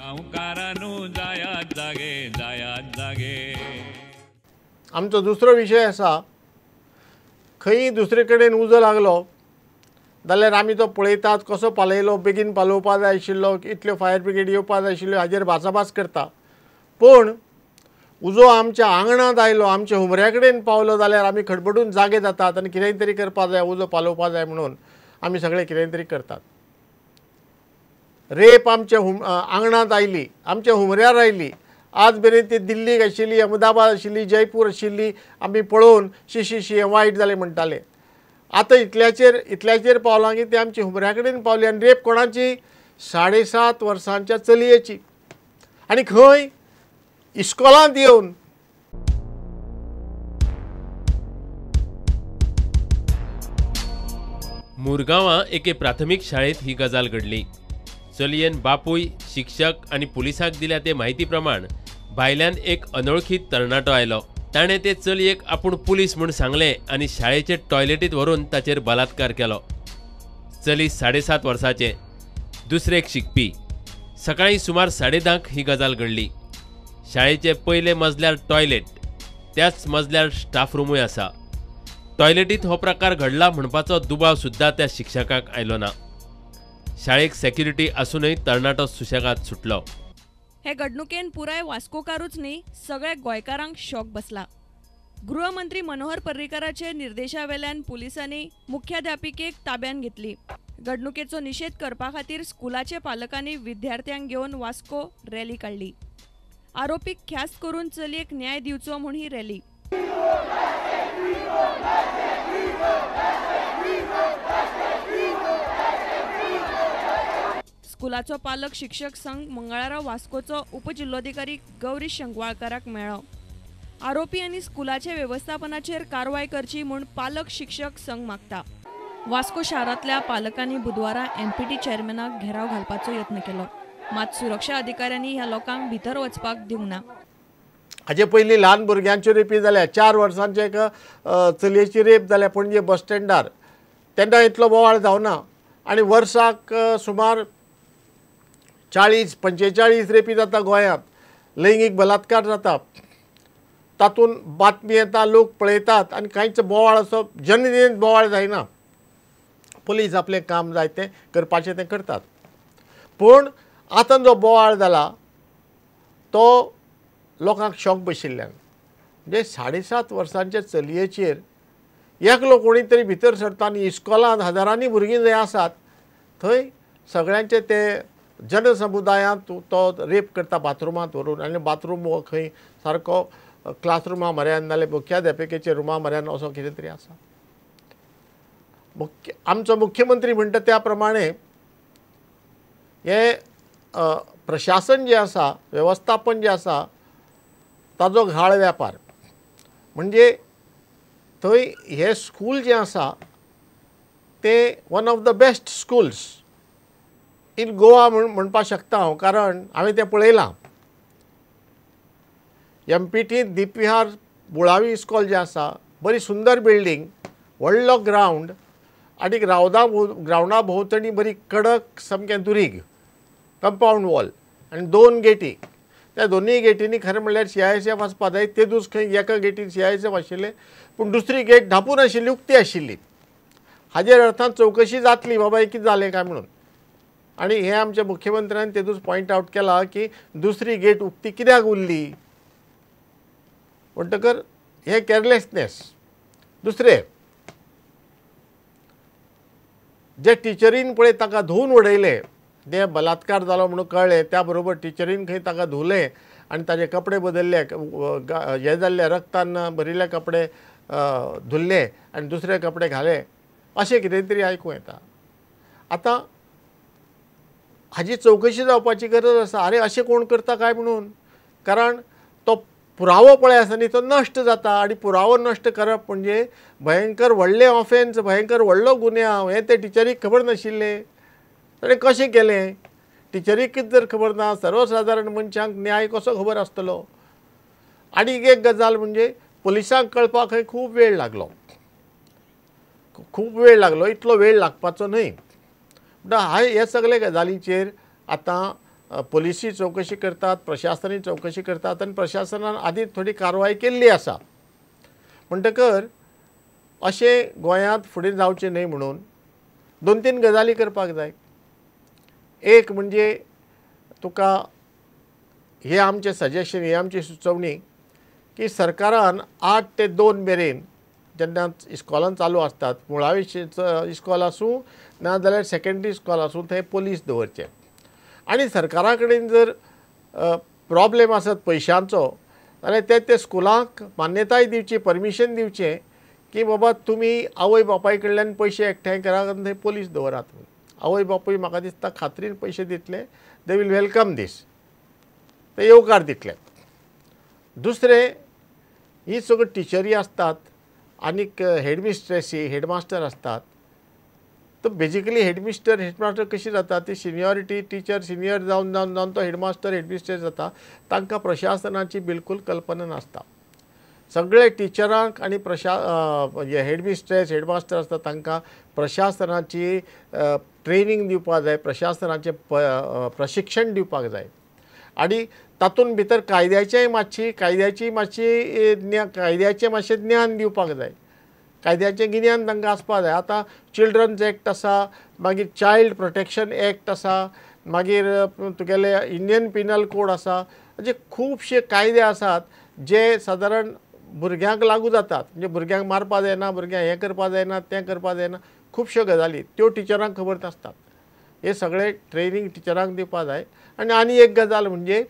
गांवकारानू जायात जागे, जायात जागे. आमचो दुसरो विशय आसा, खंय दुसरे कडेन उजो लागलो जाल्यार आमी तो पळयतात कसो पालयलो, बेगीन पालोवपा जाय आशिल्लो, इतल्यो फायर ब्रिगेड येवपा जाय आशिल्ल्यो, हाजेर भासाभास करता. पूण उजो आमच्या आंगणांत आयलो, आमच्या हुमऱ्या कडेन पावलो जाल्यार आमी खडबडून जागे जातात आनी कितेंय तरी करपा जाय, उजो पालोवपा जाय म्हणून आमी सगळे कितेंय तरी करतात. रेप आमच्या आंगणांत आयली, आमच्या हुमऱ्यार आयली, आज मेरेन ती दिल्लीक आशिल्ली, अहमदाबाद आशिल्ली, जयपूर आशिल्ली, आमी पळोवन शी शी शी हें वायट जालें म्हणटाले. आतां इतल्याचेर पावलां की ती आमची हुमऱ्या कडेन पावली. आनी रेप कोणाची? 7.5 वर्सांच्या चलयेची. आनी खंय? इस्कॉलांत येवन. मुरगांवां एके प्राथमीक शाळेंत ही गजाल घडली. चलयेन बापूय, शिक्षक आनी पुलिसांक दिल्या ते म्हायती प्रमाण भायल्यान एक अनोळखी तरणाटो आयलो. ताणें ते चलयेक आपूण पुलीस म्हूण सांगलें आनी शाळेचे टॉयलेटींत व्हरून ताचेर बलात्कार केलो. चली 7.5 वर्सांचें, दुसरेक शिकपी. सकाळीं सुमार 10:30 ही गजाल घडली. शाळेचे पयले मजल्यार टॉयलेट, त्याच मजल्यार स्टाफ रुमूय आसा. टॉयलेटींत हो प्रकार घडला म्हणपाचो दुबाव सुद्दां त्या शिक्षकांक आयलो ना. शाळेक सेक्युरिटी आसूनय तरणाटो सुशेगाद सुटलो. हे घडणुकेन पुराय वास्कोकारूच न्ही, सगळ्या गोंयकारांक शॉक बसला. गृहमंत्री मनोहर पर्रीकाराचे निर्देशावेल्यान पुलिसांनी मुख्याध्यापिकेक ताब्यात घेतली. घडणुकेचो निशेध करपा खातीर स्कुलाचे पालकांनी विद्यार्थ्यांक घेवन वास्को रॅली काडली. आरोपीक ख्यास्त करून चलयेक न्याय दिवचो म्हूण ही रॅली. स्कुलाचो पालक शिक्षक संघ मंगळारा वास्कोचो उपजिल्लोधिकारी गौरी शंकवाळकाराक मेळ्ळो. आरोपी आनी स्कुलाचे वेवस्थापनाचेर कारवाय करची म्हूण पालक शिक्षक संघ मागता. वास्को शारांतल्या पालकांनी बुधवारा एमपीटी चेअरमॅनाक घेराव घालपाचो यत्न केलो, मात सुरक्षा अधिकाऱ्यांनी ह्या लोकांक भितर वचपाक दिवंक ना. हाजे पयलीं ल्हान भुरग्यांच्यो रेपी जाल्या, 4 वर्सांचे एक चलयेची रेप जाल्या पणजे बस स्टँडार, तेन्ना इतलो बोवाळ जावना. आनी वर्साक सुमार 40-45 रेपी जाता गोंयांत, लैंगीक बलात्कार जाता, तातूंत बातमी येता, लोक पळयतात आनी कांयच बोवाळ असो जनतेंत बोवाळ जायना. पुलीस आपलें काम जाय तें करपाचें तें करतात. पूण आतां जो बोवाळ जाला तो लोकांक शॉक बशिल्ल्यान, म्हणजे 7.5 वर्सांच्या चलयेचेर एकलो कोणी तरी भितर सरता आनी इस्कॉलांत हजारांनी भुरगीं जंय आसात थंय सगळ्यांचे ते जनसमुदायांत तो रेप करता बाथरुमांत व्हरून. आनी बाथरूम हो खंय सारको क्लासरुमा म्हऱ्यान नाल्यार मुख्याध्यापिकेच्या रुमा म्हऱ्यान असो कितें तरी आसा. आमचो मुख्यमंत्री म्हणटा त्या प्रमाणे हें प्रशासन जें आसा, वेवस्थापन जें आसा ताजो घाळ व्यापार. म्हणजे थंय हें स्कूल जें आसा तें one of the best schools in Goa म्हणपाक शकता हांव, कारण हांवें तें पळयलां. एमपीटी दीपविहार मुळावी इस्कॉल जें आसा, बरी सुंदर बिल्डींग, व्हडलो ग्रावंड आनी ग्रावंडा भोंवतणी बरी कडक सामकें दुरीग, कंपावंड वॉल आनी 2 गेटी. त्या दोनूय गेटींनी खरें म्हणल्यार CISF आसपा जाय, तेदूस खंय एका गेटीन CISF आशिल्लें, पूण दुसरी गेट धांपून आशिल्ली, उक्ती आशिल्ली. हाजेर अर्थात चवकशी जातली बाबा हे कितें जालें काय म्हणून. आनी हें आमच्या मुख्यमंत्र्यान तेदूस पॉयंट आवट केला की दुसरी गेट उक्ती कित्याक उरली म्हणटकर हें कॅरलेसनेस. दुसरें, जे टिचरीन पळय ताका धुवन उडयलें, ते बलात्कार जालो म्हणून कळ्ळें, त्या बरोबर टिचरीन खंय ताका धुलें आनी ताजे कपडे बदलले, हे जाल्ले रक्तान भरिल्ले कपडे धुल्ले आनी दुसरे कपडे घाले, अशें कितें तरी आयकूं येता. आतां हाजी चवकशी जावपाची गरज आसा. आरे अशें कोण करता काय म्हणून, कारण तो पुरावो पळय आसा न्ही तो नश्ट जाता. आनी पुरावो नश्ट करप म्हणजे भयंकर व्हडलें ऑफेन्स, भयंकर व्हडलो गुन्यांव. हें ते टिचरीक खबर नाशिल्लें, ताणें कशें केलें? टिचरीकच जर खबर ना, सर्वसादारण मनशांक न्याय कसो खबर आसतलो? आनी एक गजाल म्हणजे पुलिसांक कळपाक खंय खूब वेळ लागलो, खूब वेळ लागलो, इतलो वेळ लागपाचो न्हय. म्हणटा हे सगळे गजालींचेर आतां पोलिसी चवकशी करतात, प्रशासनी चवकशी करतात आनी प्रशासनान आदीं थोडी कारवाय केल्ली आसा. म्हणटकर अशें गोंयांत फुडें जावचें न्हय म्हणून 2-3 गजाली करपाक जाय. एक म्हणजे तुका हे आमचें सजेशन, ही आमची सुचोवणी की सरकारान 8 ते 2 मेरेन जेन्ना इस्कॉलान चालू आसतात, मुळावी इस्कॉल आसूं ना जाल्यार सेकेंडरी इस्कॉल आसूं, थंय पोलीस दवरचे. आनी सरकारा कडेन जर प्रॉब्लेम आसत पयशांचो जाल्यार ते ते स्कुलांक मान्यताय दिवची, परमिशन दिवचें की बाबा तुमी आवय बापाय कडल्यान पयशे एकठांय करात आनी थंय पोलीस दवरात. आवय बापूय म्हाका दिसता खात्रीन पयशे दितले, they will welcome दीस, ते येवकार दितले. दुसरें, ही सगळ्यो टिचरी आसतात आनीक हेडमिस्ट्रेसी, हेडमास्टर आसतात. तर बेजिकली हेडमिस्टर हेडमास्टर कशी जाता ती सिनियॉरिटी, टिचर सिनियर जावन जावन जावन तो हेडमास्टर हेडमिस्ट्रेस जाता. तांकां प्रशासनाची बिलकूल कल्पना नासता. सगळे टिचरांक आनी हेडमिस्ट्रेस हेडमास्टर आसता तांकां प्रशासनाची ट्रेनींग दिवपाक जाय, प्रशासनाचें प्रशिक्षण दिवपाक जाय. आनी तातूंत भितर कायद्याचेंय मातशी कायद्याची मातशी कायद्याचें मातशें ज्ञान दिवपाक जाय, कायद्याचें गिन्यान तांकां आसपाक जाय. आतां चिल्ड्रन्स एक्ट आसा, मागीर चायल्ड प्रोटेक्शन एक्ट आसा, मागीर तुगेले इंडियन पिनल कोड आसा, म्हणजे खुबशे कायदे आसात जे सादारण भुरग्यांक लागू जातात. म्हणजे भुरग्यांक मारपा जायना, भुरग्यांक हें करपा जायना, तें करपा जायना, खुबश्यो गजाली त्यो टिचरांक खबर नासतात. हे सगळे ट्रेनींग टिचरांक दिवपा जाय. आनी आनी एक गजाल म्हणजे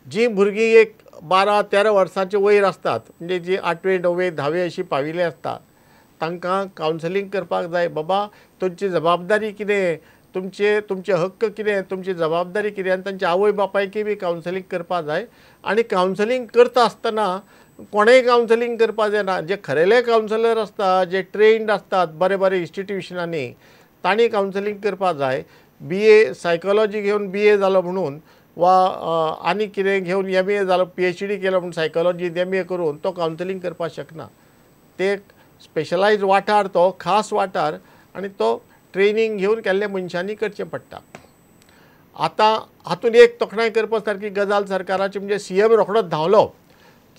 जी भुरगीं एक 12-13 वर्सांचे वयर आसतात, म्हणजे जी 8वे 9वे 10वे अशी पाविल्ले आसतात, तांकां कावन्सिलींग करपाक जाय. बाबा तुमची जबाबदारी कितें, तुमचे तुमचे हक्क कितें, तुमची जबाबदारी कितें, आनी तांच्या आवय बापायकय बी कावन्सिलींग करपाक जाय. आनी कावन्सिलींग करता आसतना कोणेय कावन्सिलींग करपाक जायना, जे खरेले कावन्सिलर आसता, जे ट्रेन्ड आसतात बरे बरे इन्स्टिट्युशनांनी, तांणी कावन्सिलींग करपाक जाय. BA psychology घेवन BA जालो म्हणून वा आनी कितें घेवन MA जालो, PhD केलो म्हूण सायकोलॉजीन MA करून तो कावन्सिलींग करपाक शकना. ते एक स्पेशलायज वाठार, तो खास वाठार आनी तो ट्रेनींग घेवन केल्ल्या मनशांनी करचें पडटा. आतां हातूंत एक तोखणाय करपा सारकी गजाल सरकाराची म्हणजे CM रोखडोच धांवलो,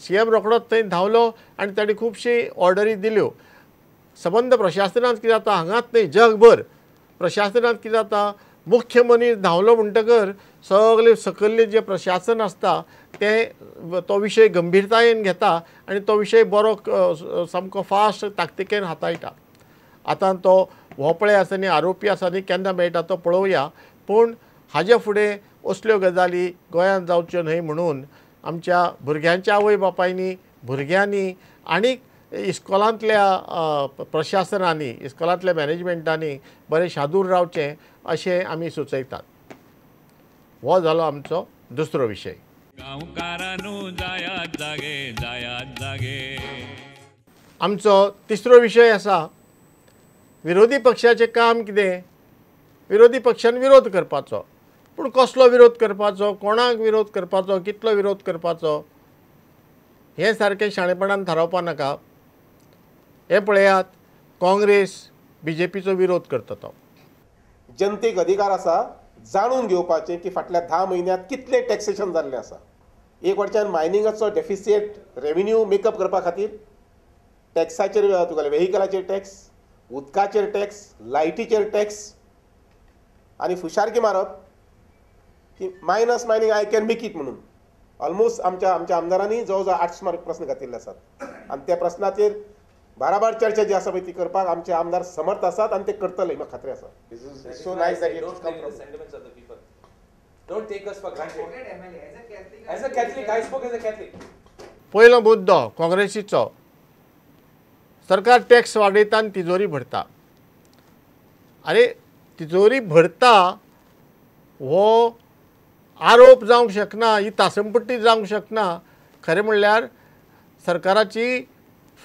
CM रोखडोच थंय धांवलो आनी ताणें खुबशी ऑर्डरी दिल्यो. सबंद प्रशासनांत कितें जाता, हांगाच न्हय जगभर प्रशासनांत कितें जाता, मुख्य मनीस धांवलो म्हणटकर सगळे सकयल्लें जें प्रशासन आसता तें तो विशय गंभीरतायेन घेता आनी तो विशय बरो सामको फास्ट ताकतिकेन हाताळटा. आतां तो होपळे आसा न्ही, आरोपी आसा न्ही, केन्ना मेळटा तो पळोवया. पूण हाजे फुडें असल्यो गजाली गोंयांत जावच्यो न्हय म्हणून आमच्या भुरग्यांच्या आवय बापायनी, भुरग्यांनी आनी इस्कॉलांतल्या प्रशासनांनी, इस्कॉलांतल्या मॅनेजमेंटांनी बरें शादूर रावचें अशें आमी सुचयतात. हो जालो आमचो दुसरो विशय. गांवकारानू जायात जागे, जायात जागे. आमचो तिसरो विशय आसा विरोधी पक्षाचें काम कितें. विरोधी पक्षान विरोध करपाचो, पूण कसलो विरोध करपाचो, कोणाक विरोध करपाचो, कितलो विरोध करपाचो हें सारकें शाणेपणान थारावपा नाका. हें पळयात, काँग्रेस BJPचो विरोध करता. तो जनतेक अधिकार आसा जाणून घेवपाचें की फाटल्या 10 म्हयन्यांत कितलें टॅक्सेशन जाल्लें आसा. एक वटच्यान मायनिंगाचो डेफिसिएट रेवेन्यू मेकअप करपा खातीर टॅक्साचेर, तुगेले वेहिकलाचेर टॅक्स, उदकाचेर टॅक्स, लायटीचेर टॅक्स, आनी फुशारकी मारप की minus mining I can make it म्हणून. ऑलमोस्ट आमच्या आमच्या आमदारांनी जवळ जवळ 8 सुमार प्रस्न घातिल्ले आसात आनी त्या प्रस्नाचेर बाराबार चर्चा जी आसा पळय ती करपाक आमचे आमदार समर्थ आसात आनी ते करतले, म्हाका खात्री आसा. So nice that it come from sentiments of the people. Don't take us for granted. As a Catholic, I spoke as a Catholic. पयलो मुद्दो काँग्रेसीचो, सरकार टॅक्स वाडयता आनी तिजोरी भरता. अरे तिजोरी भरता हो आरोप जावंक शकना, ही तासमपट्टी जावंक शकना. खरें म्हणल्यार सरकाराची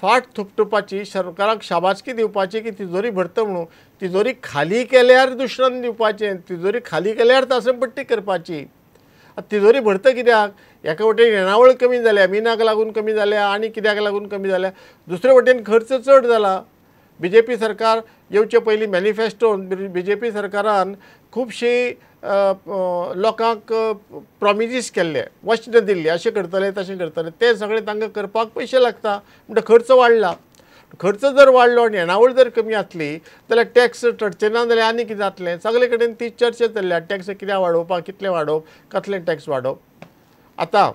फाट थुपटुपाची, सरकाराक शाबासकी दिवपाची की तिजोरी भरता म्हणून. तिजोरी खाली केल्यार दुश्रण दिवपाचें, तिजोरी खाली केल्यार तासमपट्टी करपाची. तिजोरी भरता कित्याक? एका वटेन येणावळ कमी जाल्या, मिनाक लागून कमी जाल्या आनी कित्याक लागून कमी जाल्या, दुसरे वटेन खर्च चड जाला. BJP सरकार येवचे पयलीं मॅनिफेस्टोन BJP सरकारान खुबशी लोकांक प्रोमिजीस केल्ले, वचनां दिल्ली, अशें करतले तशें करतले, ते सगळें तांकां करपाक पयशे लागता, म्हणटा खर्च वाडला. खर्च जर वाडलो आनी येणावळ जर कमी आसली जाल्यार टॅक्स चडचे ना जाल्यार आनी कितें जातलें. सगळे कडेन ती चर्चा चल्ल्या, टॅक्स कित्याक वाडोवपाक, कितले वाडोवप, कसले टॅक्स वाडोवप. आतां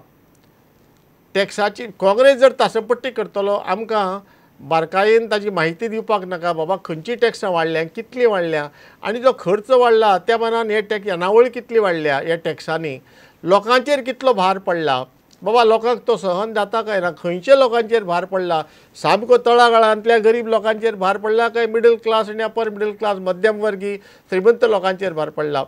टॅक्साची काँग्रेस जर तासपट्टी करतलो, आमकां बारकायेन ताजी म्हायती दिवपाक नाका बाबा खंयची टॅक्सां वाडल्या, कितली वाडल्या आनी जो खर्च वाडला त्या मानान हे टॅक्स येणावळ कितली वाडल्या, ह्या टॅक्सांनी लोकांचेर कितलो भार पडला, बाबा लोकांक तो सहन जाता काय ना, खंयच्या लोकांचेर भार पडला, सामको तळागाळांतल्या गरीब लोकांचेर भार पडला काय मिडल क्लास आनी अपर मिडल क्लास, मध्यमवर्गीय श्रीमंत लोकांचेर भार पडला,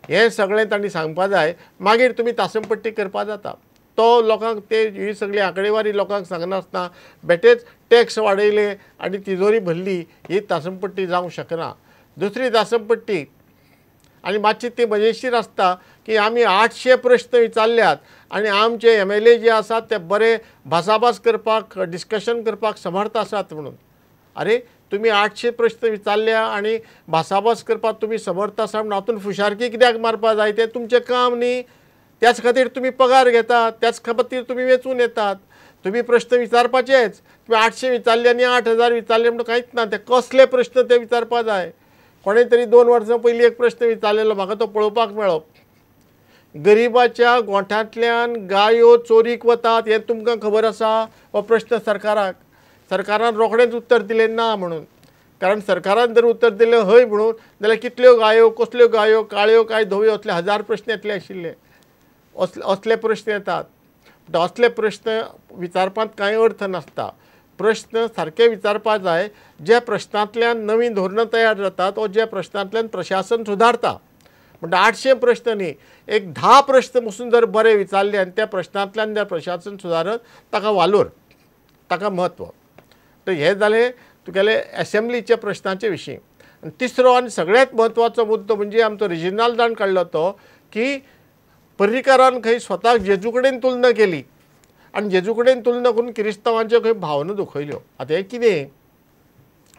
हें सगळें तांणी सांगपा जाय. मागीर तुमी तासमपट्टी करपा जाता. तो लोकांक ते ही सगळी आंकडेवारी लोकांक सांगनासतना बेटेच टॅक्स वाडयले आनी तिजोरी भरली ही तासमपट्टी जावंक शकना. दुसरी तासमपट्टी आनी मातशी ती मजेशीर आसता की आमी 800 प्रश्न विचारल्यात आनी आमचे MLA जे आसात ते बरे भासाभास करपाक, डिस्कशन करपाक समर्थ आसात म्हणून. अरे तुमी 800 प्रश्न विचारल्या आनी भासाभास करपाक तुमी समर्थ आसा म्हणून हातून फुशारकी कित्याक मारपा जाय, तें तुमचें काम न्ही. त्याच खातीर तुमी पगार घेतात, त्याच खातीर तुमी वेंचून येतात, तुमी प्रश्न विचारपाचेच. तुमी 800 विचारले आनी 8000 विचारले म्हणून कांयच ना, ते कसले प्रश्न ते विचारपा जाय. कोणें तरी 2 वर्सां पयलीं एक प्रश्न विचारलेलो, म्हाका तो पळोवपाक मेळ्ळो. गरिबाच्या गोंठांतल्यान गायो चोरीक वतात हें तुमकां खबर आसा, हो प्रश्न सरकाराक. सरकारान रोखडेंच उत्तर दिलें ना म्हणून, कारण सरकारान जर उत्तर दिलें हय म्हणून जाल्यार कितल्यो गायो, कसल्यो गायो, काळ्यो काय धव्यो, असले 1000 प्रश्न येतले आशिल्ले. असले प्रश्न येतात. असले प्रश्न विचारपांत कांय अर्थ नासता. प्रश्न सारके विचारपा जाय, ज्या प्रश्नांतल्यान नवीं धोरणां तयार जातात वो ज्या प्रश्नांतल्यान प्रशासन सुदारता. म्हणटा 800 प्रश्न न्ही, एक 10 प्रश्न पसून जर बरे विचारले आनी त्या प्रश्नांतल्यान जर प्रशासन सुदारत ताका वालोर, ताका म्हत्व. तर हे जालें तुगेले एसेंब्लीच्या प्रश्नाचे विशीं. आनी तिसरो आनी सगळ्यांत म्हत्वाचो मुद्दो म्हणजे आमचो रिजिनाल्डान काडलो तो की पर्रीकारान खंय स्वताक जेजू कडेन तुलना केली आनी जेजू कडेन तुलना करून किरिस्तांवांच्यो खंय भावना दुखयल्यो. आतां हें कितें,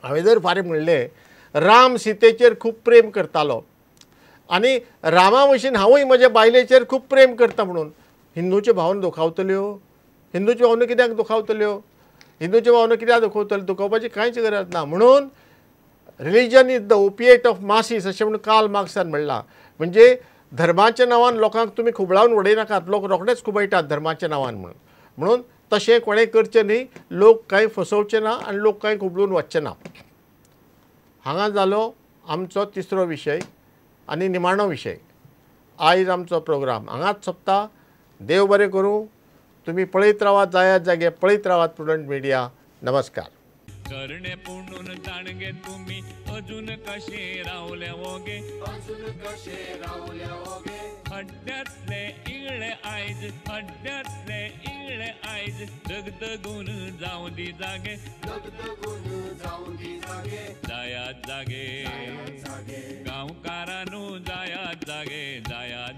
हांवें जर फाल्यां म्हणलें राम सीतेचेर खूब प्रेम करतालो आनी रामा भशेन हांवूय म्हज्या बायलेचेर खूब प्रेम करता म्हणून हिंदूच्यो भावना दुखावतल्यो? हिंदूच्यो भावना कित्याक दुखावतल्यो? हिंदूच्यो भावना कित्याक दुखवतल्यो? दुखोवपाची कांयच गरज ना. म्हणून religion is the opiate of masses अशें म्हणून कार्ल मार्क्सान म्हणलां. म्हणजे धर्माच्या नांवान लोकांक तुमी खुबळावन उडयनाकात, लोक रोखडेच खुबयतात धर्माच्या नांवान म्हणून. म्हणून तशें कोणें करचें न्ही, लोक कांय फसोवचे ना आनी लोक कांय खुबळून वचचे ना. हांगा जालो आमचो तिसरो विशय आनी निमाणो विशय. आयज आमचो प्रोग्राम हांगाच सोंपता. देव बरें करूं. तुमी पळयत रावात, जायात जागे पळयत रावात प्रुडंट मिडिया. नमस्कार. करणे पुणून जाणगे तुमी अजून कशे रावले ओगे, अजून कशे रावले ओगे, खड्ड्यातले इगळे आयज, खड्ड्यातले इगळे आयज, दगदगून जावं दी जागे, दगदगून जावं दी जागे, जायात जागे गांवकारानू, जायात जागे, जायात